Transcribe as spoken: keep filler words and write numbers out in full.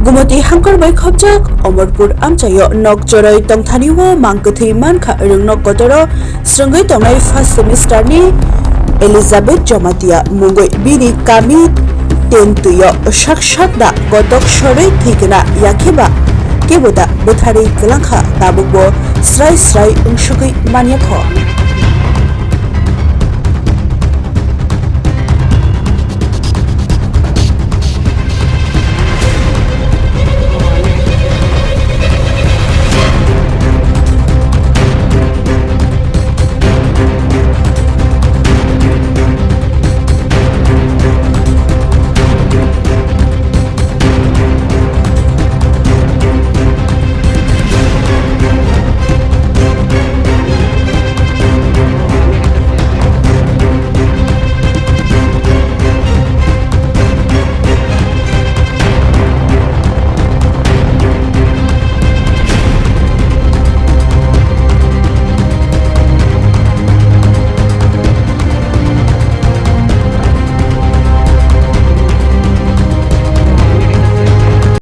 Gumoti hangkor bai khopjak Omorpur amchaio nok choroi tongthani o mang kwthwi mankha rwngnok kotoro swrwngwi tongnai first semester ni Elizabeth Jamatia mungwi bini kami Tentwio sak sak da kotok sorwi thwikna yakheba kebo da bwtharwi kwlangkha, tabukbo srai srai wngsugwi manyakho.